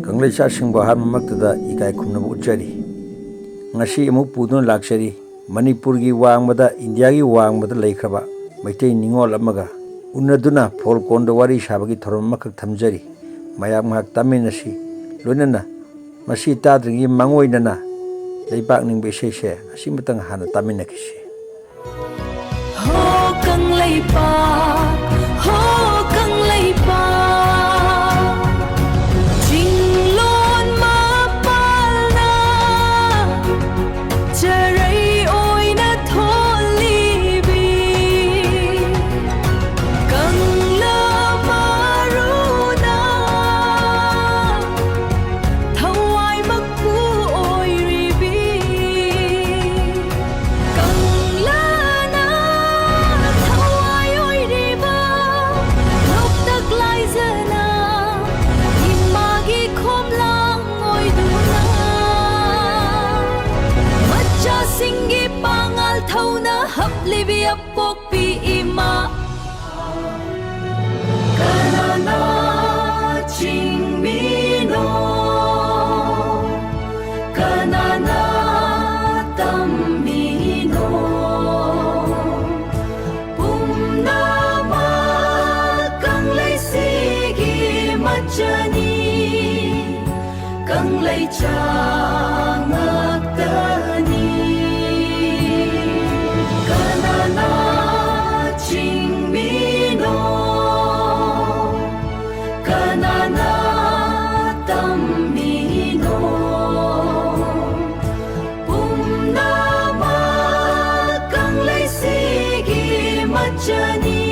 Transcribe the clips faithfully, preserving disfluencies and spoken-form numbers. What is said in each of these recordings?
ꯀꯪꯂꯩꯆꯥꯁꯤꯡꯕꯨ ꯑꯍꯥꯟꯕꯃꯛꯇꯗ ꯏꯀꯥꯏ ꯈꯨꯝꯅꯕ ꯎꯠꯆꯔꯤ꯫ ꯉꯁꯤ ꯑꯃꯨꯛ ꯄꯨꯗꯨꯅ ꯂꯥꯛꯆꯔꯤ꯫ ꯃꯅꯤꯄꯨꯔꯒꯤ ꯋꯥꯡꯃꯗ, ꯏꯟꯗꯤꯌꯥꯒꯤ ꯋꯥꯡꯃꯗ ꯂꯩꯈ꯭ꯔꯕ ꯃꯩꯇꯩ ꯅꯤꯉꯣꯜ ꯑꯃꯒ ꯎꯅꯗꯨꯅ ꯐꯣꯜꯀꯣꯟꯗ ꯋꯥꯔꯤ ꯁꯥꯕꯒꯤ ꯊꯧꯔꯝ ꯑꯃꯈꯛ ꯊꯝꯖꯔꯤ꯫ ꯃꯌꯥꯝ ꯉꯥꯏꯍꯥꯛ ꯇꯥꯃꯤꯟꯅꯁꯤ꯫ ꯂꯣꯏꯅꯅ ꯃꯁꯤ ꯇꯥꯗ꯭ꯔꯤꯉꯩ ꯃꯥꯡꯑꯣꯏꯅꯅ ꯂꯩꯕꯥꯛ ꯅꯤꯡꯕ ꯏꯁꯩꯁꯦ ꯑꯁꯤꯃꯇꯪ ꯍꯥꯟꯅ ꯇꯥꯃꯤꯟꯅꯈꯤꯁꯤ꯫ ꯍꯣ ꯀꯪꯂꯩꯄꯥꯛ, ꯍꯣ ꯀꯪꯂꯩꯄꯥꯛ, ꯆꯤꯡꯂꯣꯟ ꯃꯄꯥꯜꯅ ꯆꯔꯩ ꯑꯣꯏꯅ ꯊꯣꯜꯂꯤꯕꯤ, ꯀꯪꯂꯥ ꯃꯔꯨꯅ ꯊꯋꯥꯏ ꯃꯀꯨ ꯑꯣꯏꯔꯤꯕꯤ, ꯀꯪꯂꯥꯅ ꯊꯋꯥꯏ ꯑꯣꯏꯔꯤꯕ ꯂꯣꯛꯇꯥꯛ ꯂꯥꯏꯖꯅ ꯏꯃꯥꯒꯤ ꯈꯣꯝꯂꯥꯡ ꯑꯣꯏꯗꯨꯅ ꯃꯆꯥꯁꯤꯡꯒꯤ ꯄꯥꯉꯜ ꯊꯧꯅ ꯍꯥꯞꯂꯤꯕꯤ ꯑꯄꯣꯛꯄꯤ ꯏꯃꯥ꯫ ꯀꯅꯥꯅ ꯆꯤꯡꯃꯤꯅꯣ? ꯀꯅꯥꯅ ꯇꯝꯃꯤꯅꯣ? ꯄꯨꯝꯅꯃꯛ ꯀꯪꯂꯩꯁꯤꯒꯤ ꯃꯆꯥꯅꯤ, ꯀꯪꯂꯩꯆꯥ ꯉꯥꯛꯇꯅꯤ꯫ ꯀꯅꯥꯅ ꯆꯤꯡꯃꯤꯅꯣ? ꯀꯅꯥꯅ ꯇꯝꯃꯤꯅꯣ? ꯄꯨꯝꯅꯃꯛ ꯀꯪꯂꯩꯁꯤꯒꯤ ꯃꯆꯥꯅꯤ,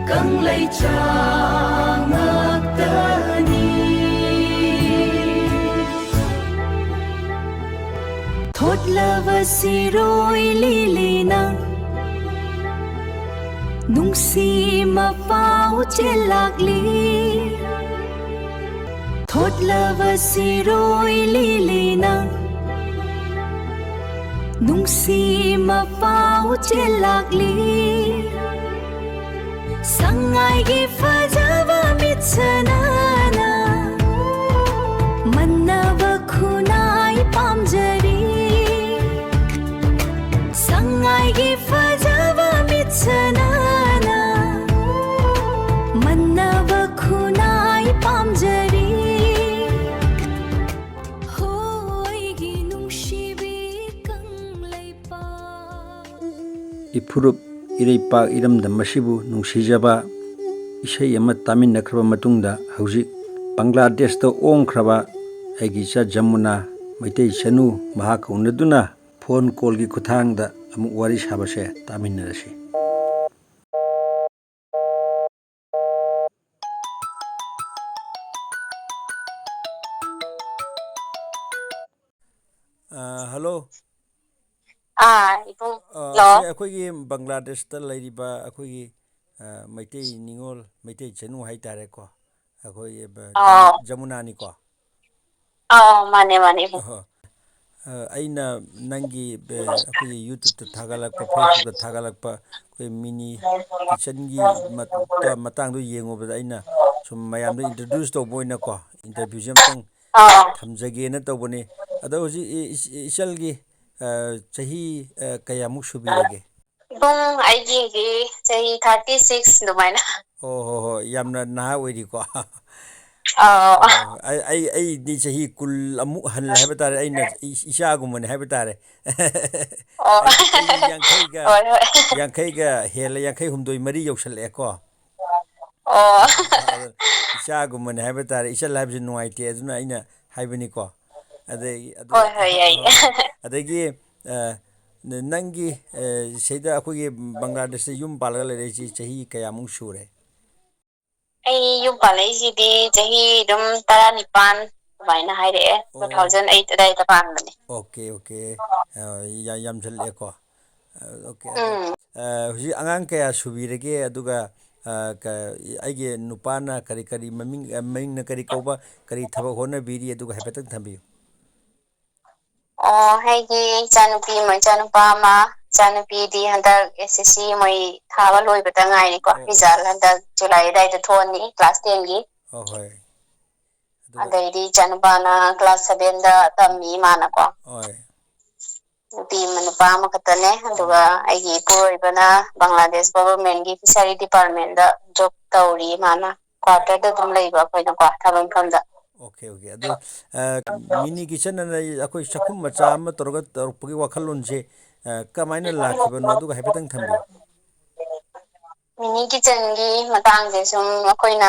ꯀꯪꯂꯩꯆꯥ ꯉꯥꯛꯇꯅꯤ꯫ ꯊꯣꯠꯂꯕ ꯁꯤꯔꯣꯏ ꯂꯤꯂꯤꯅ ꯅꯨꯡꯁꯤ ꯃꯄꯥꯎ ꯆꯦꯜꯂꯛꯂꯤ꯫ ꯊꯣꯠꯂꯕ ꯁꯤꯔꯣꯏ ꯂꯤꯂꯤꯅ ꯅꯨꯡꯁꯤ ꯃꯄꯥꯎ ꯆꯦꯜꯂꯛꯂꯤ꯫ ꯁꯉꯥꯏꯒꯤ ꯐꯖꯕ ꯃꯤꯠꯁꯅꯥꯅ ꯃꯟꯅꯕ ꯈꯨꯟꯅꯥꯏ ꯄꯥꯝꯖꯔꯤ꯫ ꯁꯉꯥꯏꯒꯤ ꯐꯖꯕ ꯃꯤꯠꯁꯅꯥꯅ ꯃꯟꯅꯕ ꯈꯨꯟꯅꯥꯏ ꯄꯥꯝꯖꯔꯤ꯫ ꯍꯣ ꯑꯩꯒꯤ ꯅꯨꯡꯁꯤꯕꯤ ꯀꯪꯂꯩꯄꯥꯛ꯫ ꯏꯐꯨꯔꯨꯞ ꯏꯔꯩꯄꯥꯛ ꯏꯔꯝꯗꯝ ꯑꯁꯤꯕꯨ ꯅꯨꯡꯁꯤꯖꯕ ꯏꯁꯩ ꯑꯃ ꯇꯥꯃꯤꯟꯅꯈ꯭ꯔꯕ ꯃꯇꯨꯡꯗ, ꯍꯧꯖꯤꯛ ꯕꯪꯒ꯭ꯂꯥꯗꯦꯁꯇ ꯑꯣꯡꯈ꯭ꯔꯕ ꯑꯩꯒꯤ ꯏꯆꯥ ꯖꯃꯨꯅꯥ, ꯃꯩꯇꯩ ꯏꯆꯥꯅꯨ, ꯃꯍꯥꯛꯀ ꯎꯅꯗꯨꯅ ꯐꯣꯟ ꯀꯣꯜꯒꯤ ꯈꯨꯠꯊꯥꯡꯗ ꯑꯃꯨꯛ ꯋꯥꯔꯤ ꯁꯥꯕꯁꯦ ꯇꯥꯃꯤꯟꯅꯔꯁꯤ꯫ ꯑ, ꯍꯜꯂꯣ꯫ ꯑꯥ, ꯏꯕꯨꯡ꯫ ꯑ, ꯍꯜꯂꯣ꯫ ꯑꯁꯤ ꯑꯩꯈꯣꯏꯒꯤ ꯕꯪꯒ꯭ꯂꯥꯗꯦꯁꯇ ꯂꯩꯔꯤꯕ ꯑꯩꯈꯣꯏꯒꯤ, ꯑ, ꯃꯩꯇꯩ ꯅꯤꯉꯣꯜ, ꯃꯩꯇꯩ ꯏꯆꯥꯅꯨ ꯍꯥꯏꯇꯥꯔꯦꯀꯣ꯫ ꯑꯩꯈꯣꯏꯒꯤ ꯕ-, ꯑꯥꯎ꯫ ꯖꯃꯨ-, ꯖꯃꯨꯅꯥꯅꯤꯀꯣ? ꯑꯥꯎ, ꯃꯥꯅꯦ, ꯃꯥꯅꯦ, ꯏꯕꯨꯡ꯫ ꯑꯍꯣ꯫ ꯑ, ꯑꯩꯅ ꯅꯪꯒꯤ, ꯑ, ꯑꯩꯈꯣꯏꯒꯤ YouTube-ꯇ ꯊꯥꯒꯠꯂꯛꯄ, Facebook-ꯇ ꯊꯥꯒꯠꯂꯛꯄ ꯑꯩꯈꯣꯏ ꯃꯤꯅꯤ ꯀꯤꯠꯆꯟꯒꯤ ꯃꯠ-, ꯇ-, ꯃꯇꯥꯡꯗꯣ ꯌꯦꯡꯉꯨꯕꯗ ꯑꯩꯅ ꯁꯨꯝ ꯃꯌꯥꯝꯗ introduce ꯇꯧꯕ ꯑꯣꯏꯅꯀꯣ, interview-ꯁꯦ ꯑꯝꯇꯪ ꯑꯥ꯫ ꯊꯝꯖꯒꯦꯅ ꯇꯧꯕꯅꯤ꯫ ꯑꯗꯣ ꯍꯧꯖꯤꯛ ꯏ-, ꯏ-, ꯏꯆꯜꯒꯤ, ꯑ, ꯆꯍꯤ, ꯑ, ꯀꯌꯥꯃꯨꯛ ꯁꯨꯕꯤꯔꯒꯦ? ꯏꯕꯨꯡ, ꯑꯩꯒꯤꯗꯤ ꯆꯍꯤ thirty six ꯑꯗꯨꯃꯥꯏꯅ꯫ ꯑꯣ, ꯍꯣ, ꯍꯣ, ꯌꯥꯝꯅ ꯅꯍꯥ ꯑꯣꯏꯔꯤꯀꯣ꯫ ꯑꯥꯎ꯫ ꯑꯣ, ꯑꯩ, ꯑꯩ, ꯑꯩꯗꯤ ꯆꯍꯤ ꯀꯨꯟ ꯑꯃꯨꯛ ꯍꯜꯂꯦ ꯍꯥꯏꯕ ꯇꯥꯔꯦ, ꯑꯩꯅ ꯏ-, ꯏꯆꯥꯒꯨꯝꯕꯅꯦ ꯍꯥꯏꯕ ꯇꯥꯔꯦ꯫ ꯑꯣ꯫ ꯑꯩ, ꯑꯩ ꯌꯥꯡꯈꯩꯒ, ꯍꯣꯏ, ꯍꯣꯏ꯫ ꯌꯥꯡꯈꯩꯒ ꯍꯦꯜꯂꯦ, ꯌꯥꯡꯈꯩ ꯍꯨꯝꯗꯣꯏ ꯃꯔꯤ ꯌꯧꯁꯜꯂꯛꯑꯦꯀꯣ꯫ ꯑꯣ꯫ ꯑꯗ ꯏꯆꯥꯒꯨꯝꯕꯅꯦ ꯍꯥꯏꯕ ꯇꯥꯔꯦ, ꯏꯆꯜ ꯍꯥꯏꯕꯁꯤ ꯅꯨꯡꯉꯥꯏꯇꯦ, ꯑꯗꯨꯅ ꯑꯩꯅ ꯍꯥꯏꯕꯅꯤꯀꯣ꯫ ꯑꯗꯩ, ꯑꯗꯨ, ꯍꯣꯏ, ꯍꯣꯏ, ꯌꯥꯏꯌꯦ꯫ ꯑꯗꯒꯤ, ꯑ, ꯅ-, ꯅꯪꯒꯤ, ꯑ, ꯁꯤꯗ ꯑꯩꯈꯣꯏꯒꯤ ꯕꯪꯒ꯭ꯂꯥꯗꯦꯁꯇ ꯌꯨꯝ ꯄꯥꯜꯂꯒ ꯂꯩꯔꯛꯏꯁꯤ ꯆꯍꯤ ꯀꯌꯥꯃꯨꯛ ꯁꯨꯔꯦ? ꯑꯩ ꯌꯨꯝ ꯄꯥꯜꯂꯛꯏꯁꯤꯗꯤ ꯆꯍꯤ ꯑꯗꯨꯝ ꯇꯔꯥꯅꯤꯄꯥꯟ ꯑꯗꯨꯃꯥꯏꯅ ꯍꯥꯏꯔꯛꯑꯦ, ꯑꯣ꯫ Two thousand eight ꯑꯗꯥꯏꯗ ꯄꯥꯟꯕꯅꯦ꯫ Okay, okay. ꯑ, ꯌꯥ-, ꯌꯥꯝꯁꯜꯂꯛꯑꯦꯀꯣ꯫ ꯑ, ꯑꯣꯀꯦ, ꯑꯗꯣ, ꯎꯝ꯫ ꯑ, ꯍꯧꯖꯤꯛ ꯑꯉꯥꯡ ꯀꯌꯥ ꯁꯨꯕꯤꯔꯒꯦ? ꯑꯗꯨꯒ, ꯑ, ꯀ-, ꯑꯩꯒꯤ ꯅꯨꯄꯥꯅ ꯀꯔꯤ, ꯀꯔꯤ ꯃꯃꯤꯡ, ꯑ, ꯃꯃꯤꯡꯅ ꯀꯔꯤ ꯀꯧꯕ, ꯀꯔꯤ ꯊꯕꯛ ꯍꯣꯠꯅꯕꯤꯔꯤ? ꯑꯗꯨꯒ ꯍꯥꯏꯐꯦꯠꯇꯪ ꯊꯝꯕꯤꯌꯨ꯫ ꯑꯣ, ꯑꯩꯒꯤ ꯏꯆꯥꯅꯨꯄꯤ ꯑꯃ, ꯏꯆꯥꯅꯨꯄꯥ ꯑꯃ, ꯏꯆꯥꯅꯨꯄꯤꯗꯤ ꯍꯟꯗꯛ ꯑꯦꯁ ꯑꯦꯁ ꯁꯤ ꯃꯣꯏ ꯊꯥꯕ ꯂꯣꯏꯕꯗ ꯉꯥꯏꯔꯤꯀꯣ꯫ ꯑꯣ, ꯑꯣ꯫ ꯔꯤꯖꯜ ꯍꯟꯗꯛ ꯖꯨꯂꯥꯏ ꯑꯗꯥꯏꯗ ꯊꯣꯛꯑꯅꯤ, ꯀ꯭ꯂꯥꯁ ꯇꯦꯟꯒꯤ꯫ ꯑꯣ, ꯍꯣꯏ꯫ ꯑꯗꯨꯒ ꯑꯗꯩꯗꯤ ꯏꯆꯥꯅꯨꯄꯥꯅ ꯀ꯭ꯂꯥꯁ ꯁꯚꯦꯟꯗ ꯇꯝꯃꯤ, ꯃꯥꯅꯀꯣ꯫ ꯍꯣꯏ꯫ ꯅꯨꯄꯤ ꯑꯃ ꯅꯨꯄꯥ ꯑꯃꯈꯛꯇꯅꯦ꯫ ꯑꯗꯨꯒ ꯎꯝ꯫ ꯑꯩꯒꯤ ꯏꯄꯨꯔꯣꯏꯕꯅ ꯕꯪꯒ꯭ꯂꯥꯗꯦꯁ ꯒꯣꯚꯔꯃꯦꯟꯒꯤ ꯐꯤꯁꯔꯤ ꯗꯤꯄꯥꯔꯠꯃꯦꯟꯗ ꯖꯣꯕ ꯇꯧꯔꯤ, ꯃꯥꯅ꯫ ꯀ꯭ꯋꯥꯇꯔꯗ ꯑꯗꯨꯝ ꯂꯩꯕ ꯑꯩꯈꯣꯏꯅꯀꯣ, ꯊꯕꯛ ꯃꯐꯝꯗ꯫ Okay, okay. ꯑꯗꯣ, ꯑ, ꯃꯤꯅꯤ ꯀꯤꯆꯟ ꯑꯅ ꯑꯩꯈꯣꯏ ꯆꯥꯛꯈꯨꯝ ꯃꯆꯥ ꯑꯃ ꯇꯧꯔꯒ ꯇꯧꯔꯛꯄꯒꯤ ꯋꯥꯈꯜꯂꯣꯟꯁꯦ, ꯑ, ꯀꯃꯥꯏꯅ ꯂꯥꯛꯈꯤꯕꯅꯣ? ꯑꯗꯨꯒ ꯍꯥꯏꯐꯦꯠꯇꯪ ꯊꯝꯕꯤꯌꯨ꯫ ꯃꯤꯅꯤ ꯀꯤꯆꯟꯒꯤ ꯃꯇꯥꯡꯁꯦ ꯁꯨꯝ ꯑꯩꯈꯣꯏꯅ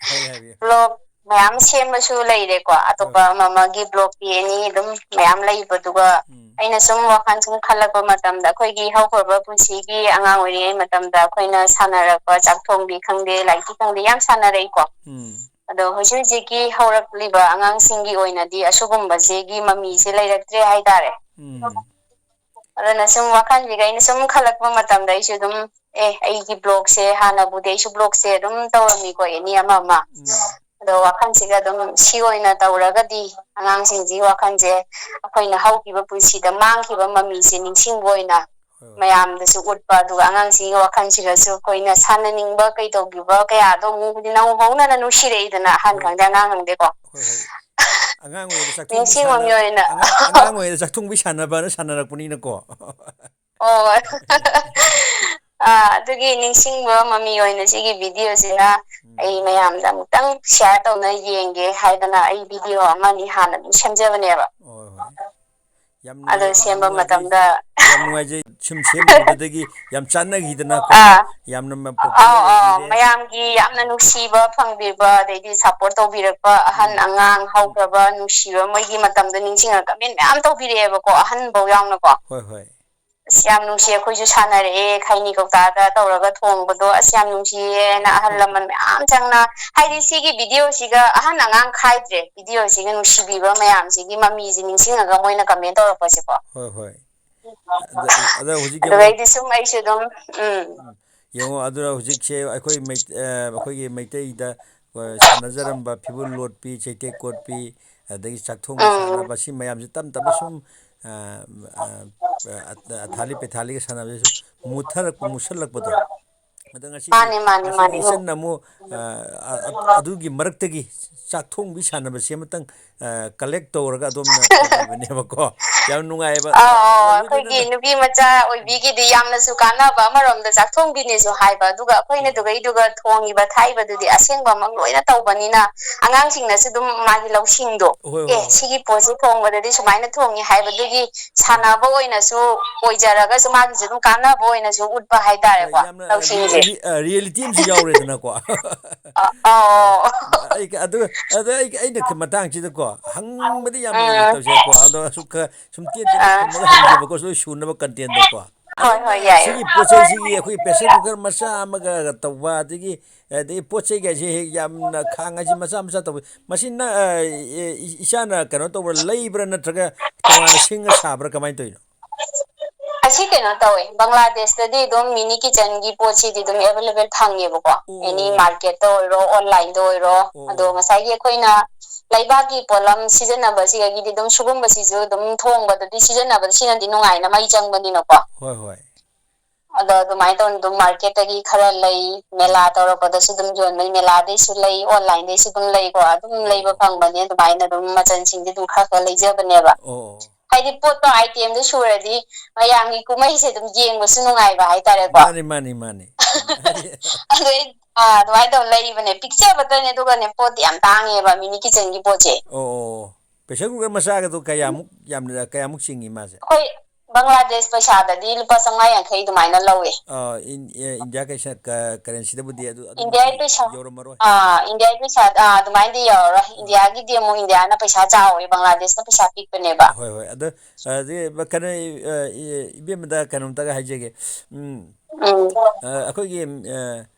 ꯍꯣꯏ, ꯍꯥꯏꯕꯤꯌꯨ꯫ ꯕ꯭ꯂꯣꯒ ꯃꯌꯥꯝ ꯁꯦꯝꯕꯁꯨ ꯂꯩꯔꯦꯀꯣ, ꯍꯣꯏ, ꯑꯇꯣꯞꯄ ꯍꯣꯏ꯫ ꯑꯃ ꯑꯃꯒꯤ ꯕ꯭ꯂꯣꯒ ꯄꯦꯖ ꯑꯅꯤ ꯑꯗꯨꯝ ꯃꯌꯥꯝ ꯂꯩꯕꯗꯨꯒ, ꯎꯝ꯫ ꯑꯩꯅ ꯁꯨꯝ ꯋꯥꯈꯜ ꯁꯨꯝ ꯈꯜꯂꯛꯄ ꯃꯇꯝꯗ, ꯑꯩꯈꯣꯏꯒꯤ ꯍꯧꯈ꯭ꯔꯕ ꯄꯨꯟꯁꯤꯒꯤ ꯑꯉꯥꯡ ꯑꯣꯏꯔꯤꯉꯩ ꯃꯇꯝꯗ ꯑꯩꯈꯣꯏꯅ ꯁꯥꯟꯅꯔꯛꯄ ꯆꯥꯛ ꯊꯣꯡꯕꯤ ꯈꯪꯗꯦ, ꯂꯥꯏꯔꯤꯛ ꯈꯪꯗꯦ, ꯌꯥꯝ ꯁꯥꯟꯅꯔꯛꯏꯀꯣ꯫ ꯎꯝ꯫ ꯑꯗꯣ ꯍꯧꯖꯤꯛ ꯍꯧꯖꯤꯛꯀꯤ ꯍꯧꯔꯛꯂꯤꯕ ꯑꯉꯥꯡꯁꯤꯡꯒꯤ ꯑꯣꯏꯅꯗꯤ ꯑꯁꯤꯒꯨꯝꯕꯁꯤꯒꯤ ꯃꯃꯤꯁꯦ ꯂꯩꯔꯛꯇ꯭ꯔꯦ ꯍꯥꯏꯇꯥꯔꯦ꯫ ꯎꯝ꯫ ꯑꯗꯨꯅ ꯁꯨꯝ ꯋꯥꯈꯜꯁꯤꯒ ꯑꯩꯅ ꯁꯨꯝ ꯈꯜꯂꯛꯄ ꯃꯇꯝꯗ ꯑꯩꯁꯨ ꯑꯗꯨꯝ, ꯑꯦ, ꯑꯩꯒꯤ ꯕ꯭ꯂꯣꯒꯁꯦ, ꯍꯥꯟꯅꯕꯨꯗꯤ ꯑꯩꯁꯨ ꯕ꯭ꯂꯣꯒꯁꯦ ꯑꯗꯨꯝ ꯇꯧꯔꯝꯃꯤꯀꯣ, ꯑꯦꯅꯤ ꯑꯃ ꯑꯃ꯫ ꯎꯝ꯫ ꯑꯗꯣ ꯋꯥꯈꯜꯁꯤꯒ ꯑꯗꯨꯝ ꯁꯤ ꯑꯣꯏꯅ ꯇꯧꯔꯒꯗꯤ ꯑꯉꯥꯡꯁꯤꯡꯁꯤꯒꯤ ꯋꯥꯈꯜꯁꯦ, ꯑꯩꯈꯣꯏꯅ ꯍꯧꯈꯤꯕ ꯄꯨꯟꯁꯤꯗ ꯃꯥꯡꯈꯤꯕ ꯃꯃꯤꯁꯦ ꯅꯤꯡꯁꯤꯡꯕ ꯑꯣꯏꯅ ꯍꯣꯏ, ꯍꯣꯏ꯫ ꯃꯌꯥꯝꯗꯁꯨ ꯎꯠꯄ, ꯑꯗꯨꯒ ꯑꯉꯥꯡꯁꯤꯡꯒꯤ ꯋꯥꯈꯜꯁꯤꯗꯁꯨ ꯑꯩꯈꯣꯏꯅ ꯁꯥꯟꯅꯅꯤꯡꯕ, ꯀꯩꯗꯧꯈꯤꯕ ꯀꯌꯥꯗꯣ ꯑꯃꯨꯛ ꯍꯥꯏꯗꯤ ꯅꯧꯍꯧꯅꯅ ꯅꯨꯡꯁꯤꯔꯛꯏꯗꯅ, ꯑꯍꯟ ꯍꯣꯏ꯫ ꯈꯪꯗꯦ, ꯑꯉꯥꯡ ꯈꯪꯗꯦꯀꯣ꯫ ꯍꯣꯏ, ꯍꯣꯏ꯫ ꯑꯉꯥꯡ ꯑꯣꯏꯔꯤꯉꯩꯗ ꯆꯥꯛꯊꯣꯡꯕꯤ ꯅꯤꯡꯁꯤꯡꯕ ꯁꯥꯟꯅ-, ꯃꯤꯑꯣꯏꯅ꯫ ꯑꯉꯥꯡ, ꯑꯉꯥꯡ ꯑꯣꯏꯔꯤꯉꯩꯗ ꯆꯥꯛꯊꯣꯡꯕꯤ ꯁꯥꯟꯅꯕꯅ ꯁꯥꯟꯅꯔꯛꯄꯅꯤꯅꯀꯣ꯫ ꯍꯣꯏ꯫ ꯑꯥ, ꯑꯗꯨꯒꯤ ꯅꯤꯡꯁꯤꯡꯕ ꯃꯃꯤ ꯑꯣꯏꯅ ꯁꯤꯒꯤ ꯚꯤꯗꯤꯑꯣꯁꯤꯅ ꯎꯝ꯫ ꯑꯩ ꯃꯌꯥꯝꯗ ꯑꯃꯨꯛꯇꯪ ꯁꯤꯌꯥꯔ ꯇꯧꯅ ꯌꯦꯡꯒꯦ ꯍꯥꯏꯗꯅ ꯑꯩ ꯚꯤꯗꯤꯑꯣ ꯑꯃꯅꯤ ꯍꯥꯟꯅ ꯑꯗꯨꯝ ꯁꯦꯝꯖꯕꯅꯦꯕ꯫ ꯍꯣꯏ, ꯍꯣꯏ꯫ ꯌꯥꯝ ꯑꯗꯣ ꯅꯨꯡꯉꯥꯏ-, ꯌꯥꯝ ꯁꯦꯝꯕ ꯅꯨꯡꯉꯥꯏꯖꯩ, ꯃꯇꯝꯗ ꯌꯥꯝ ꯅꯨꯡꯉꯥꯏꯖꯩ꯫ ꯁꯨꯝ ꯁꯦꯝꯈꯤꯕꯗꯒꯤ ꯌꯥꯝ ꯆꯥꯟꯅꯈꯤꯗꯅꯀꯣ, ꯑꯥ꯫ ꯌꯥꯝꯅ ꯃ-, popular ꯑꯧ, ꯑꯧ, ꯑꯣꯏꯈꯤꯔꯦ꯫ ꯃꯌꯥꯝꯒꯤ ꯌꯥꯝꯅ ꯅꯨꯡꯁꯤꯕ ꯐꯪꯕꯤꯕ, ꯑꯗꯩꯗꯤ ꯁꯞꯄꯣꯔꯠ ꯇꯧꯕꯤꯔꯛꯄ ꯑꯍꯟ ꯎꯝ꯫ ꯑꯉꯥꯡ ꯍꯧꯈ꯭ꯔꯕ ꯅꯨꯡꯁꯤꯕ ꯃꯣꯏꯒꯤ ꯃꯇꯝꯗꯣ ꯅꯤꯡꯁꯤꯡꯉꯒ ꯀꯃꯦꯟ ꯃꯌꯥꯝ ꯇꯧꯕꯤꯔꯛꯑꯦꯕꯀꯣ, ꯑꯍꯟꯐꯧ ꯌꯥꯎꯅꯀꯣ꯫ ꯍꯣꯏ, ꯍꯣꯏ꯫ ꯑꯁ, ꯌꯥꯝ ꯅꯨꯡꯁꯤ, ꯑꯩꯈꯣꯏꯁꯨ ꯁꯥꯟꯅꯔꯛꯑꯦ, ꯈꯩꯅꯤ ꯀꯧꯇꯥꯗ ꯇꯧꯔꯒ ꯊꯣꯡꯕꯗꯣ, ꯑꯁ, ꯌꯥꯝ ꯅꯨꯡꯁꯤꯌꯦꯅ ꯑꯍꯜ ꯂꯃꯟ ꯃꯌꯥꯝ ꯆꯪꯅ, ꯍꯥꯏꯗꯤ ꯁꯤꯒꯤ ꯚꯤꯗꯤꯑꯣꯁꯤꯒ ꯑꯍꯟ ꯑꯉꯥꯡ ꯈꯥꯏꯗ꯭ꯔꯦ, ꯚꯤꯗꯤꯑꯣꯁꯤꯒ ꯅꯨꯡꯁꯤꯕꯤꯕ ꯃꯌꯥꯝꯁꯤꯒꯤ ꯃꯃꯤꯁꯤ ꯅꯤꯡꯁꯤꯡꯉꯒ ꯃꯣꯏꯅ ꯀꯃꯦꯟ ꯇꯧꯔꯛꯄꯁꯦꯀꯣ꯫ ꯍꯣꯏ, ꯍꯣꯏ꯫ ꯑꯗ-, ꯑꯗ ꯍꯧꯖꯤꯛꯀꯤ ꯑꯃꯨꯛ ꯑꯗꯨꯗꯩꯗꯤ ꯁꯨꯝ ꯑꯩꯁꯨ ꯑꯗꯨꯝ, ꯎꯝ꯫ ꯎꯝ꯫ ꯌꯦꯡꯉꯣ, ꯑꯗꯨꯅ ꯍꯧꯖꯤꯛꯁꯦ ꯑꯩꯈꯣꯏ ꯃꯩ-, ꯑ, ꯑꯩꯈꯣꯏꯒꯤ ꯃꯩꯇꯩꯗ, ꯑ, ꯁꯥꯟꯅꯖꯔꯝꯕ ꯐꯤꯕꯨꯜ ꯂꯣꯠꯄꯤ, ꯆꯩꯇꯦꯛ ꯀꯣꯠꯄꯤ, ꯑꯗꯒꯤ ꯆꯥꯛꯊꯣꯡꯕꯤ ꯎꯝ꯫ ꯁꯥꯟꯅꯕ, ꯁꯤ ꯃꯌꯥꯝꯁꯦ ꯇꯞ ꯇꯞꯅ ꯁꯨꯝ, ꯑ, ꯑ, ꯑ, ꯑꯊꯥꯂꯤ ꯄꯦꯊꯥꯂꯤꯒ ꯁꯥꯟꯅꯕꯁꯤꯁꯨ ꯃꯨꯠꯊꯔꯛꯄ, ꯃꯨꯠꯁꯜꯂꯛꯄꯗꯣ꯫ ꯑꯗꯣ ꯉꯁꯤꯗꯤ, ꯃꯥꯅꯦ, ꯃꯥꯅꯦ, ꯉꯁꯤꯗꯤ ꯃꯥꯅꯦ꯫ ꯏꯆꯟꯅ ꯑꯃꯨꯛ, ꯑ, ꯑ, ꯑ, ꯑꯗꯨꯒꯤ ꯃꯔꯛꯇꯒꯤ ꯆꯥꯛ ꯊꯣꯡꯕꯤ ꯁꯥꯟꯅꯕꯁꯤ ꯑꯃꯇꯪ, ꯑ, collect ꯇꯧꯔꯒ ꯑꯗꯣꯝꯅ ꯇꯧꯕꯤꯕꯅꯦꯕꯀꯣ꯫ ꯌꯥꯝ ꯅꯨꯡꯉꯥꯏꯕ, ꯑ, ꯑꯧ, ꯑꯧ, ꯑꯗꯨꯗꯨꯅ ꯑꯩꯈꯣꯏꯒꯤ ꯅꯨꯄꯤ ꯃꯆꯥ ꯑꯣꯏꯕꯤꯒꯤꯗꯤ ꯌꯥꯝꯅꯁꯨ ꯀꯥꯟꯅꯕ ꯑꯃꯔꯣꯝꯗ ꯆꯥꯛ ꯊꯣꯡꯕꯤꯅꯦꯁꯨ ꯍꯥꯏꯕ, ꯑꯗꯨꯒ ꯑꯩꯈꯣꯏꯅ ꯑꯗꯨꯒꯩꯗꯨꯒ ꯊꯣꯡꯉꯤꯕ ꯊꯥꯛꯏꯕꯗꯨꯗꯤ ꯑꯁꯦꯡꯕꯃꯛ ꯂꯣꯏꯅ ꯇꯧꯕꯅꯤꯅ ꯑꯉꯥꯡꯁꯤꯡꯅꯁꯨ ꯑꯗꯨꯝ ꯃꯥꯒꯤ ꯂꯧꯁꯤꯡꯗꯣ, ꯍꯣꯏ, ꯍꯣꯏ, "ꯑꯦ, ꯍꯣꯏ꯫ ꯁꯤꯒꯤ ꯄꯣꯠꯁꯤ ꯊꯣꯡꯕꯗꯗꯤ ꯁꯨꯃꯥꯏꯅ ꯊꯣꯡꯉꯤ" ꯍꯥꯏꯕꯗꯨꯒꯤ ꯍꯣꯏ, ꯍꯣꯏ꯫ ꯁꯥꯟꯅꯕ ꯑꯣꯏꯅꯁꯨ ꯑꯣꯏꯖꯔꯒꯁꯨ ꯃꯥꯒꯤꯁꯨ ꯑꯗꯨꯝ ꯀꯥꯟꯅꯕ ꯑꯣꯏꯅꯁꯨ ꯎꯠꯄ ꯍꯣꯏ, ꯍꯥꯏꯇꯥꯔꯦꯀꯣ, ꯌꯥꯝꯅ, ꯑ, ꯔꯤ-, ꯂꯧꯁꯤꯡꯁꯦ꯫ ꯔꯤ-, ꯑ, reality ꯑꯃꯁꯨ ꯌꯥꯎꯔꯦꯗꯅꯀꯣ꯫ ꯑ-, ꯑꯧ꯫ ꯑꯩ, ꯑꯗꯨ, ꯑꯗ ꯑꯩ, ꯑꯩꯅ ꯈ-, ꯃꯇꯥꯡꯁꯤꯗꯀꯣ, ꯍꯪꯕꯗꯤ ꯌꯥꯝ ꯂꯩꯌꯦ ꯎꯝ꯫ ꯇꯧꯁꯦꯀꯣ, ꯑꯗꯣ ꯑꯁꯨꯛ ꯈ-, ꯁꯨꯝ ꯇꯦꯟ ꯇꯦꯟꯅ ꯑꯥ꯫ ꯈꯨꯝꯃꯒ ꯍꯪꯒꯦꯕꯀꯣ, ꯂꯣꯏ ꯁꯨꯅꯕ content ꯗꯀꯣ꯫ ꯍꯣꯏ, ꯑꯗꯨꯝꯅ ꯍꯣꯏ, ꯌꯥꯏꯌꯦ꯫ ꯁꯤꯒꯤ ꯄꯣꯠ ꯆꯩꯁꯤꯒꯤ ꯑꯩꯈꯣꯏ pressure cooker ꯃꯆꯥ ꯑꯃꯒ ꯇꯧꯕ, ꯑꯗꯒꯤ, ꯑꯗꯒꯤ ꯄꯣꯠ ꯆꯩꯒꯁꯦ ꯍꯦꯛ ꯌꯥꯝꯅ ꯈꯥꯡ ꯑꯁꯤ ꯃꯆꯥ ꯃꯆꯥ ꯇꯧꯕ, ꯃꯁꯤ ꯅ-, ꯑ, ꯏ-, ꯏ-, ꯏꯆꯥꯅ ꯀꯩꯅꯣ ꯇꯧꯕ꯭ꯔꯥ, ꯂꯩꯕ꯭ꯔꯥ ꯅꯠꯇ꯭ꯔꯒ ꯇꯣꯉꯥꯟꯅ ꯁꯤꯡꯉ ꯁꯥꯕ꯭ꯔꯥ, ꯀꯃꯥꯏꯅ ꯇꯧꯔꯤꯅꯣ? ꯑꯁꯤ ꯀꯩꯅꯣ ꯇꯧꯋꯦ, ꯕꯪꯒ꯭ꯂꯥꯗꯦꯁꯇꯗꯤ ꯑꯗꯨꯝ mini kitchen ꯒꯤ ꯄꯣꯠꯁꯤꯗꯤ ꯑꯗꯨꯝ available ꯐꯪꯉꯦꯕꯀꯣ, ꯑꯣ, any ꯑꯣ, ꯑꯣ꯫ Market ꯇ ꯑꯣꯏꯔꯣ, online ꯗ ꯑꯣꯏꯔꯣ꯫ ꯑꯣ, ꯑꯗꯣ ꯑꯣ꯫ ꯉꯁꯥꯏꯒꯤ ꯑꯩꯈꯣꯏꯅ ꯂꯩꯕꯥꯛꯀꯤ ꯄꯣꯠꯂꯝ ꯁꯤꯖꯤꯟꯅꯕꯁꯤꯗꯒꯤꯗꯤ ꯑꯗꯨꯝ ꯁꯤꯒꯨꯝꯕꯁꯤꯁꯨ ꯑꯗꯨꯝ ꯊꯣꯡꯕꯗꯗꯤ ꯁꯤꯖꯤꯟꯅꯕꯗ ꯁꯤꯅꯗꯤ ꯅꯨꯡꯉꯥꯏꯅ ꯃꯩ ꯆꯪꯕꯅꯤꯅꯀꯣ꯫ ꯍꯣꯏ, ꯍꯣꯏ꯫ ꯑꯗꯣ ꯑꯗꯨꯃꯥꯏꯅ ꯇꯧꯅ ꯑꯗꯨꯝ market ꯇꯒꯤ ꯈꯔ ꯂꯩ, ꯃꯦꯂꯥ ꯎꯝ꯫ ꯇꯧꯔꯛꯄꯗꯁꯨ ꯑꯗꯨꯝ ꯌꯣꯟꯕꯅꯤ, ꯃꯦꯂꯥꯗꯩꯁꯨ ꯂꯩ, online ꯗꯩꯁꯨ ꯑꯗꯨꯝ ꯂꯩꯀꯣ, ꯑꯗꯨꯝ ꯂꯩꯕ ꯑꯣ꯫ ꯐꯪꯕꯅꯦ꯫ ꯑꯗꯨꯃꯥꯏꯅ ꯑꯗꯨꯝ ꯃꯆꯜꯁꯤꯡꯗꯤ ꯑꯗꯨꯝ ꯈꯔ ꯈꯔ ꯂꯩꯖꯕꯅꯦꯕ꯫ ꯑꯣ꯫ ꯍꯥꯏꯗꯤ ꯄꯣꯠꯇꯣ item ꯗꯣ ꯁꯨꯔꯗꯤ ꯃꯌꯥꯝꯒꯤ ꯀꯨꯝꯍꯩꯁꯦ ꯑꯗꯨꯝ ꯌꯦꯡꯕꯁꯨ ꯅꯨꯡꯉꯥꯏꯕ ꯍꯥꯏꯇꯥꯔꯦꯀꯣ꯫ ꯃꯥꯅꯤ, ꯃꯥꯅꯤ, ꯃꯥꯅꯤ꯫ ꯍꯥꯏꯗꯤ ꯑꯗꯨ ꯑꯩ, ꯑꯥ, ꯑꯗꯨꯃꯥꯏꯅ ꯇꯧꯔ ꯂꯩꯕꯅꯦ꯫ ꯄꯤꯛꯆꯕꯇꯅꯦ, ꯑꯗꯨꯒꯅꯦ, ꯄꯣꯠꯇꯤ ꯌꯥꯝ ꯇꯥꯡꯉꯦꯕ mini kitchen ꯒꯤ ꯄꯣꯠꯁꯦ꯫ ꯑꯣ, ꯑꯣ, ꯑꯣ꯫ Pressure cooker ꯃꯆꯥꯒꯗꯣ ꯀꯌꯥꯃꯨꯛ ꯌꯥꯝꯅ, ꯀꯌꯥꯃꯨꯛ ꯆꯤꯡꯉꯤ ꯃꯥꯁꯦ? ꯑꯩꯈꯣꯏ ꯕꯪꯒ꯭ꯂꯥꯗꯦꯁ ꯄꯩꯁꯥꯗꯗꯤ ꯂꯨꯄꯥ ꯆꯥꯝꯃꯉꯥ ꯌꯥꯡꯈꯩ ꯑꯗꯨꯃꯥꯏꯅ ꯂꯧꯋꯦ꯫ ꯑ, ꯏꯟ-, ꯑꯦ, ꯏꯟꯗꯤꯌꯥ ꯀꯩꯁꯥ-, ꯀ-, currency ꯗꯕꯨꯗꯤ ꯑꯗꯨ, ꯑꯗꯨꯃꯛꯇꯤ ꯏꯟꯗꯤꯌꯥꯒꯤ ꯄꯩꯁꯥ, ꯌꯧꯔꯝꯃꯔꯣꯏ꯫ ꯑꯥ, ꯏꯟꯗꯤꯌꯥꯒꯤ ꯄꯩꯁꯥ, ꯑꯥ, ꯑꯗꯨꯃꯥꯏꯅꯗꯤ ꯌꯧꯔꯔꯣꯏ꯫ ꯑꯥ꯫ ꯏꯟꯗꯤꯌꯥꯒꯤꯗꯤ ꯑꯃꯨꯛ ꯏꯟꯗꯤꯌꯥꯅ ꯄꯩꯁꯥ ꯆꯥꯎꯋꯦ, ꯕꯪꯒ꯭ꯂꯥꯗꯦꯁꯅ ꯄꯩꯁꯥ ꯄꯤꯛꯄꯅꯦꯕ꯫ ꯍꯣꯏ, ꯍꯣꯏ꯫ ꯑꯗ, ꯑꯗꯩ ꯀꯩꯅꯣ, ꯑ, ꯏ-, ꯏꯕꯦꯝꯃꯗ ꯀꯩꯅꯣꯝꯇꯒ ꯍꯥꯏꯖꯒꯦ꯫ ꯎꯝ, ꯎꯝ꯫ ꯑ, ꯑꯩꯈꯣꯏꯒꯤ, ꯑ,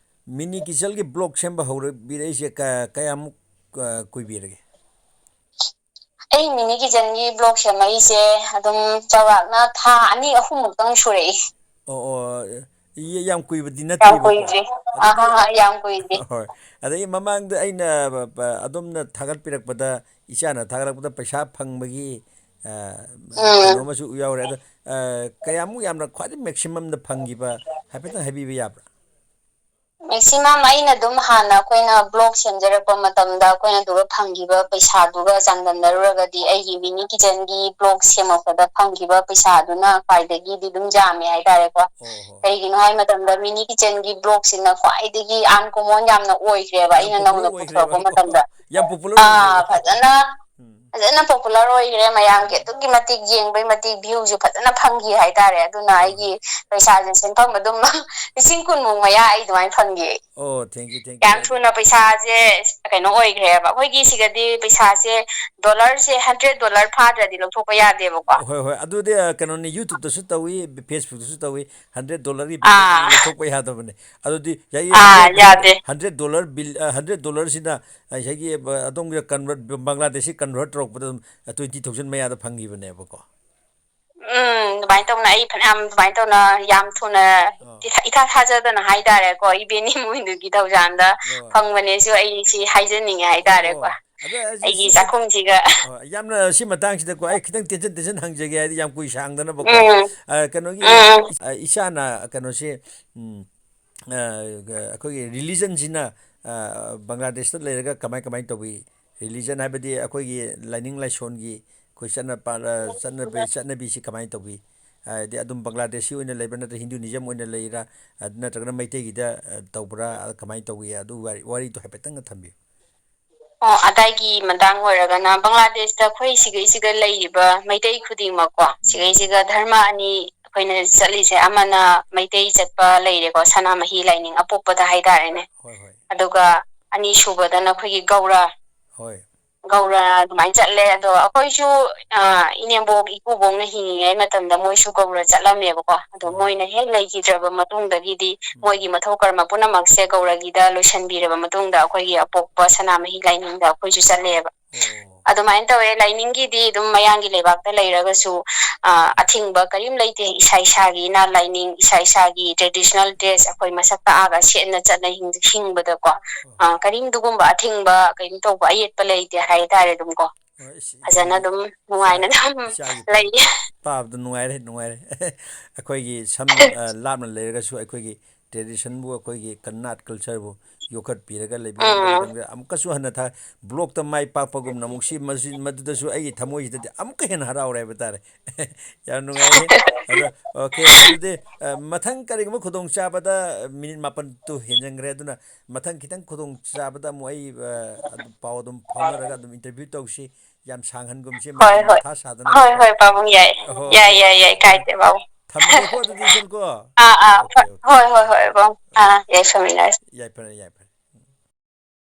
mini kitchen ꯒꯤ blog ꯁꯦꯝꯕ ꯍꯧꯔꯛꯄꯤꯔꯛꯏꯁꯦ ꯀ-, ꯀꯌꯥꯃꯨꯛ, ꯑ, ꯀꯨꯏꯕꯤꯔꯒꯦ? ꯑꯩ mini kitchen ꯒꯤ blog ꯁꯦꯝꯃꯛꯏꯁꯦ ꯑꯗꯨꯝ ꯆꯥꯎꯔꯥꯛꯅ ꯊꯥ ꯑꯅꯤ ꯑꯍꯨꯝꯃꯨꯛꯇꯪ ꯁꯨꯔꯛꯏ꯫ ꯑꯣ, ꯑꯣ, ꯌ-, ꯌꯥꯝ ꯀꯨꯏꯕꯗꯤ ꯌꯥꯝ ꯅꯠꯇ꯭ꯔꯤꯕꯀꯣ꯫ ꯀꯨꯏꯗ꯭ꯔꯤ꯫ ꯑꯗꯒꯤ ꯑꯍꯥ, ꯌꯥꯝ ꯀꯨꯏꯗ꯭ꯔꯤ꯫ ꯍꯣꯏ꯫ ꯑꯗꯒꯤ ꯃꯃꯥꯡꯗ ꯑꯩꯅ, ꯑ, ꯑꯗꯣꯝꯅ ꯊꯥꯒꯠꯄꯤꯔꯛꯄꯗ, ꯏꯆꯥꯅ ꯊꯥꯒꯠꯂꯛꯄꯗ ꯄꯩꯁꯥ ꯐꯪꯕꯒꯤ, ꯑ, ꯎꯝ꯫ ꯀꯩꯅꯣ ꯑꯃꯁꯨ ꯌꯥꯎꯔꯦ꯫ ꯑꯗꯣ, ꯑ, ꯀꯌꯥꯃꯨꯛ ꯌꯥꯝꯅ ꯈ꯭ꯋꯥꯏꯗꯒꯤ maximum ꯗ ꯐꯪꯈꯤꯕ ꯍꯥꯏꯐꯦꯠꯇꯪ ꯍꯥꯏꯕꯤꯕ ꯌꯥꯕ꯭ꯔꯥ? Maximum ꯑꯩꯅ ꯑꯗꯨꯝ ꯍꯥꯟꯅ ꯑꯩꯈꯣꯏꯅ blog ꯁꯦꯝꯖꯔꯛꯄ ꯃꯇꯝꯗ ꯑꯩꯈꯣꯏꯅ ꯑꯗꯨꯒ ꯐꯪꯈꯤꯕ ꯄꯩꯁꯥꯗꯨꯒ ꯆꯥꯡꯗꯝꯅꯔꯨꯔꯒꯗꯤ ꯑꯩꯒꯤ mini kitchen ꯒꯤ blog ꯁꯦꯝꯃꯛꯄꯗ ꯐꯪꯈꯤꯕ ꯄꯩꯁꯥꯗꯨꯅ ꯈ꯭ꯋꯥꯏꯗꯒꯤꯗꯤ ꯑꯗꯨꯝ ꯌꯥꯝꯃꯦ ꯍꯥꯏꯇꯥꯔꯦꯀꯣ꯫ ꯑꯣ ꯍꯣ꯫ ꯀꯩꯒꯤꯅꯣ ꯍꯥꯏ ꯃꯇꯝꯗ mini kitchen ꯒꯤ blog ꯁꯤꯅ ꯈ꯭ꯋꯥꯏꯗꯒꯤ uncommon ꯌꯥꯝꯅ ꯑꯣꯏꯈ꯭ꯔꯦꯕ ꯌꯥꯝ ꯑꯩꯅ popular ꯅꯧꯅ ꯑꯣꯏꯈ꯭ꯔꯦꯕ꯫ ꯄꯨꯊꯣꯔꯛꯄ ꯃꯇꯝꯗ꯫ ꯌꯥꯝ popular ꯑꯥ, ꯑꯣꯏꯈ꯭ꯔꯦꯕ꯫ ꯐꯖꯅ ꯎꯝ꯫ ꯐꯖꯅ popular ꯑꯣꯏꯈ꯭ꯔꯦ, ꯃꯌꯥꯝꯒꯤ ꯑꯗꯨꯛꯀꯤ ꯃꯇꯤꯛ ꯌꯦꯡꯕꯩ ꯃꯇꯤꯛ view ꯁꯨ ꯐꯖꯅ ꯐꯪꯈꯤ ꯍꯥꯏꯇꯥꯔꯦ꯫ ꯑꯗꯨꯅ ꯍꯣꯏ, ꯑꯩꯒꯤ ꯍꯣꯏ꯫ ꯄꯩꯁꯥꯁꯦ ꯁꯦꯟꯐꯝ ꯑꯗꯨꯝ ꯂꯤꯁꯤꯡ ꯀꯨꯟꯃꯨꯛ ꯃꯌꯥ ꯑꯩ ꯑꯗꯨꯃꯥꯏꯅ ꯐꯪꯈꯤ꯫ ꯑꯣ, thank you, thank you꯫ ꯌꯥꯝ ꯊꯨꯅ ꯄꯩꯁꯥꯁꯦ ꯀꯩꯅꯣ ꯑꯣꯏꯈ꯭ꯔꯦꯕ꯫ ꯑꯩꯈꯣꯏꯒꯤ ꯁꯤꯗꯗꯤ ꯄꯩꯁꯥꯁꯦ dollar ꯁꯦ hundred dollar ꯐꯥꯗ꯭ꯔꯗꯤ ꯂꯧꯊꯣꯛꯄ ꯌꯥꯗꯦꯕꯀꯣ꯫ ꯍꯣꯏ, ꯍꯣꯏ꯫ ꯑꯗꯨꯗꯤ, ꯑ, ꯀꯩꯅꯣꯅꯤ, YouTube ꯇꯁꯨ ꯇꯧꯏ, Facebook ꯇꯁꯨ ꯇꯧꯏ꯫ Hundred dollar ꯒꯤ bill ꯑꯥ꯫ ꯂꯧꯊꯣꯛꯄ ꯌꯥꯗꯕꯅꯦ꯫ ꯑꯗꯨꯗꯤ ꯌꯥꯏꯌꯦ, ꯑꯥ, hundred, ꯌꯥꯗꯦ꯫ Hundred dollar bill, ꯑ, hundred dollar ꯁꯤꯅ, ꯑ, ꯉꯁꯥꯏꯒꯤ, ꯑ, ꯑꯗꯣꯝꯒꯤ convert, ꯕꯪꯒ꯭ꯂꯥꯗꯦꯁꯤ convert ꯇꯧꯔꯛꯄꯗ ꯑꯗꯨꯝ, ꯑ, twenty thousand ꯃꯌꯥꯗ ꯐꯪꯈꯤꯕꯅꯦꯕꯀꯣ꯫ ꯎꯝ, ꯑꯗꯨꯃꯥꯏꯅ ꯇꯧꯅ ꯑꯩ ꯐꯅꯌꯥꯝ ꯑꯗꯨꯃꯥꯏꯅ ꯇꯧꯅ ꯌꯥꯝ ꯊꯨꯅ ꯑꯥ꯫ ꯏꯊꯥ-, ꯏꯊꯥ ꯊꯥꯖꯗꯅ ꯍꯥꯏꯇꯥꯔꯦꯀꯣ, ꯏꯕꯦꯟ ꯏꯃꯣꯏꯅꯨꯒꯤ ꯊꯧꯖꯥꯜꯗ ꯑꯣ꯫ ꯐꯪꯕꯅꯦꯁꯨ ꯑꯩ ꯁꯤ ꯍꯥꯏꯖꯅꯤꯡꯉꯦ ꯍꯥꯏꯇꯥꯔꯦꯀꯣ꯫ ꯑꯣ꯫ ꯑꯗ ꯑꯩꯁꯦ ꯑꯩꯒꯤ ꯁꯤꯁꯦ, ꯆꯥꯛꯈꯨꯝꯁꯤꯒ꯫ ꯑꯣ, ꯌꯥꯝꯅ ꯁꯤ ꯃꯇꯥꯡꯁꯤꯗꯀꯣ, ꯑꯩ ꯈꯤꯇꯪ ꯇꯦꯟꯁꯟ ꯇꯦꯟꯁꯟ ꯍꯪꯖꯒꯦ, ꯍꯥꯏꯗꯤ ꯌꯥꯝ ꯀꯨꯏ ꯁꯥꯡꯗꯅꯕꯀꯣ꯫ ꯎꯝ꯫ ꯑ, ꯀꯩꯅꯣꯒꯤ, ꯎꯝ꯫ ꯑ, ꯏꯁꯥꯅ ꯀꯩꯅꯣꯁꯦ, ꯎꯝ, ꯑ, ꯑꯩꯈꯣꯏꯒꯤ religion ꯁꯤꯅ, ꯑ, ꯕꯪꯒ꯭ꯂꯥꯗꯦꯁꯇ ꯂꯩꯔꯒ ꯀꯃꯥꯏ ꯀꯃꯥꯏ ꯇꯧꯕꯤ? Religion ꯍꯥꯏꯕꯗꯤ ꯑꯩꯈꯣꯏꯒꯤ ꯂꯥꯏꯅꯤꯡ ꯂꯥꯏꯁꯣꯟꯒꯤ ꯑꯩꯈꯣꯏ ꯆꯠꯅ ꯄꯥ-, ꯑ, ꯆꯠꯅꯕꯤ, ꯆꯠꯅꯕꯤꯁꯤ ꯀꯃꯥꯏꯅ ꯇꯧꯕꯤ? ꯍꯥꯏꯗꯤ ꯑꯗꯨꯝ ꯕꯪꯒ꯭ꯂꯥꯗꯦꯁꯤ ꯑꯣꯏꯅ ꯂꯩꯕ꯭ꯔꯥ, ꯅꯠꯇ꯭ꯔꯒ Hinduism ꯑꯣꯏꯅ ꯂꯩꯔꯥ, ꯑ, ꯅꯠꯇ꯭ꯔꯒꯅ ꯃꯩꯇꯩꯒꯤꯗ, ꯑ, ꯇꯧꯕ꯭ꯔꯥ? ꯑ, ꯀꯃꯥꯏꯅ ꯇꯧꯏ? ꯑꯗꯨ ꯋꯥꯔꯤ, ꯋꯥꯔꯤꯗꯣ ꯍꯥꯏꯐꯦꯠꯇꯪꯒ ꯊꯝꯕꯤꯌꯨ꯫ ꯑꯣ, ꯑꯗꯥꯏꯒꯤ ꯃꯇꯥꯡ ꯑꯣꯏꯔꯒꯅ ꯕꯪꯒ꯭ꯂꯥꯗꯦꯁꯇ ꯑꯩꯈꯣꯏ ꯁꯤꯒꯩꯁꯤꯒ ꯂꯩꯔꯤꯕ ꯃꯩꯇꯩ ꯈꯨꯗꯤꯡꯃꯛꯀꯣ, ꯎꯝ꯫ ꯁꯤꯒꯩꯁꯤꯒ ꯙꯔꯃ ꯑꯅꯤ ꯑꯩꯈꯣꯏꯅ ꯆꯠꯂꯤꯁꯦ, ꯑꯃꯅ ꯃꯩꯇꯩ ꯆꯠꯄ ꯂꯩꯔꯦꯀꯣ, ꯁꯅꯥꯃꯍꯤ ꯂꯥꯏꯅꯤꯡ ꯑꯄꯣꯛꯄꯗ ꯍꯥꯏꯇꯥꯔꯦꯅꯦ꯫ ꯍꯣꯏ, ꯍꯣꯏ꯫ ꯑꯗꯨꯒ ꯑꯅꯤꯁꯨꯕꯗꯅ ꯑꯩꯈꯣꯏꯒꯤ ꯒꯧꯔ꯫ ꯍꯣꯏ꯫ ꯒꯧꯔ ꯑꯗꯨꯃꯥꯏꯅ ꯆꯠꯂꯦ꯫ ꯑꯗꯣ ꯑꯩꯈꯣꯏꯁꯨ, ꯑ, ꯏꯅꯦꯝꯕꯣꯛ, ꯏꯀꯨꯕꯣꯛꯅ ꯍꯤꯡꯉꯤꯉꯩ ꯃꯇꯝꯗ ꯃꯣꯏꯁꯨ ꯒꯧꯔ ꯆꯠꯂꯝꯃꯦꯕꯀꯣ꯫ ꯑꯗꯣ ꯍꯣꯏ, ꯍꯣꯏ꯫ ꯃꯣꯏꯅ ꯍꯦꯛ ꯂꯩꯈꯤꯗ꯭ꯔꯕ ꯃꯇꯨꯡꯗꯒꯤꯗꯤ ꯎꯝ꯫ ꯃꯣꯏꯒꯤ ꯃꯊꯧ ꯀꯔꯃ ꯄꯨꯝꯅꯃꯛꯁꯦ ꯒꯧꯔꯒꯤꯗ ꯂꯣꯏꯁꯤꯟꯕꯤꯔꯕ ꯃꯇꯨꯡꯗ ꯑꯩꯈꯣꯏꯒꯤ ꯑꯄꯣꯛꯄ ꯁꯅꯥꯃꯍꯤ ꯂꯥꯏꯅꯤꯡꯗ ꯑꯩꯈꯣꯏꯁꯨ ꯆꯠꯂꯦꯕ꯫ ꯑꯣ꯫ ꯑꯗꯨꯃꯥꯏꯅ ꯇꯧꯋꯦ꯫ ꯂꯥꯏꯅꯤꯡꯒꯤꯗꯤ ꯑꯗꯨꯝ ꯃꯌꯥꯡꯒꯤ ꯂꯩꯕꯥꯛꯇ ꯂꯩꯔꯒꯁꯨ, ꯑ, ꯑꯊꯤꯡꯕ ꯀꯔꯤꯝ ꯂꯩꯇꯦ꯫ ꯏꯁꯥ ꯏꯁꯥꯒꯤ ꯏꯅꯥꯠ ꯂꯥꯏꯅꯤꯡ, ꯏꯁꯥ ꯏꯁꯥꯒꯤ traditional dress ꯑꯩꯈꯣꯏ ꯃꯁꯛ ꯇꯥꯛꯑꯒ ꯁꯦꯠꯅ ꯆꯠꯅ ꯍꯤꯡ-, ꯍꯤꯡꯕꯗꯀꯣ꯫ ꯑ, ꯀꯔꯤꯝ ꯑꯗꯨꯒꯨꯝꯕ ꯑꯊꯤꯡꯕ, ꯀꯔꯤꯝ ꯇꯧꯕ ꯑꯌꯦꯠꯄ ꯂꯩꯇꯦ ꯍꯥꯏꯇꯥꯔꯦ ꯑꯗꯨꯝ ꯀꯣ꯫ ꯍꯣꯏ, ꯏꯁ, ꯐꯖꯅ ꯏꯆꯥꯒꯤ, ꯑꯗꯨꯝ ꯅꯨꯡꯉꯥꯏꯅ ꯏꯆꯥꯒꯤ, ꯑꯗꯨꯝ ꯏꯆꯥꯒꯤ ꯂꯩꯌꯦ꯫ ꯇꯥꯕꯗ ꯅꯨꯡꯉꯥꯏꯔꯦ, ꯅꯨꯡꯉꯥꯏꯔꯦ꯫ ꯑꯩꯈꯣꯏꯒꯤ ꯁꯝ, ꯑ, ꯂꯥꯞꯅ ꯂꯩꯔꯒꯁꯨ ꯑꯩꯈꯣꯏꯒꯤ traditionꯕꯨ, ꯑꯩꯈꯣꯏꯒꯤ ꯀꯔꯅꯥꯠ cultureꯕꯨ ꯌꯣꯛꯈꯠꯄꯤꯔꯒ ꯂꯩꯕꯤꯔꯝꯕꯒꯤꯗꯃꯛꯇ ꯑꯃꯨꯛꯀꯁꯨ ꯍꯟꯅ ꯊꯥ-, vlogꯇ ꯃꯥꯏ ꯄꯥꯛꯄꯒꯨꯝꯅ ꯑꯃꯨꯛ ꯁꯤ, ꯃꯁꯤ, ꯃꯗꯨꯗꯁꯨ ꯑꯩꯒꯤ ꯊꯃꯣꯏꯁꯤꯗꯗꯤ ꯑꯃꯨꯛꯀ ꯍꯦꯟꯅ ꯍꯔꯥꯎꯔꯦ ꯍꯥꯏꯕ ꯇꯥꯔꯦ꯫ ꯌꯥꯝ ꯅꯨꯡꯉꯥꯏꯔꯦ꯫ ꯑꯗꯣ, okay, ꯑꯗꯨꯗꯤ, ꯑ, ꯃꯊꯪ ꯀꯔꯤꯒꯨꯝꯕ ꯈꯨꯗꯣꯡꯆꯥꯕꯗ, minute ꯃꯥꯄꯟ ꯇꯨ ꯍꯦꯟꯖꯟꯈ꯭ꯔꯦ, ꯑꯗꯨꯅ ꯃꯊꯪ ꯈꯤꯇꯪ ꯈꯨꯗꯣꯡꯆꯥꯕꯗ ꯑꯃꯨꯛ ꯑꯩ, ꯑ, ꯑꯗꯨꯝ ꯄꯥꯎ ꯑꯗꯨꯝ ꯐꯥꯎꯅꯔꯒ ꯑꯗꯨꯝ interview ꯇꯧꯁꯤ꯫ ꯌꯥꯝ ꯁꯥꯡꯍꯟꯒꯨꯝꯁꯤ, ꯍꯣꯏ, ꯃꯌꯥꯝ ꯍꯣꯏ꯫ ꯃꯊꯥ ꯁꯥꯗꯅꯕ꯫ ꯍꯣꯏ, ꯍꯣꯏ, ꯄꯥꯕꯨꯡ, ꯌꯥꯏ꯫ ꯍꯣꯏ, ꯌꯥꯏ, okay, ꯌꯥꯏ, ꯌꯥꯏ, ꯐꯔꯦ꯫ ꯀꯥꯏꯗꯦ, ꯄꯥꯕꯨꯡ꯫ ꯊꯝꯃꯒꯦꯀꯣ ꯑꯗꯨꯗꯤ, ꯏꯆꯟ ꯀꯣ꯫ ꯑꯥ, ꯑꯥ, okay, okay, ꯍꯣꯏ, ꯍꯣꯏ, ꯍꯣꯏ, ꯄꯥꯕꯨꯡ꯫ ꯑꯥ, okay, ꯌꯥꯏꯐꯃꯤꯟꯅꯔꯁꯤ꯫ ꯌꯥꯏꯐꯔꯦ, ꯌꯥꯏꯐꯔꯦ꯫